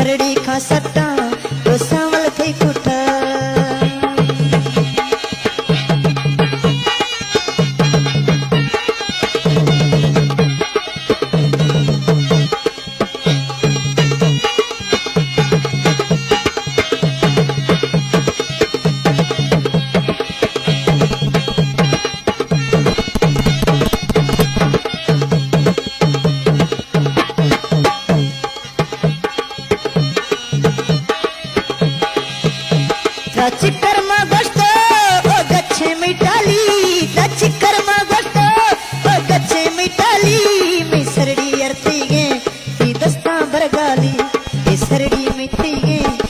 رڑی کھاں سٹاں، تو سانول تھئی کٹا۔ ترا چکر ما گوشتو، او گچے میٹالی، ترا چکر ما گوشتو، او گچے میٹالی، می سرڑی ارتیگیں، تی دستاں برگالی، اے سرڑی میتیگیں،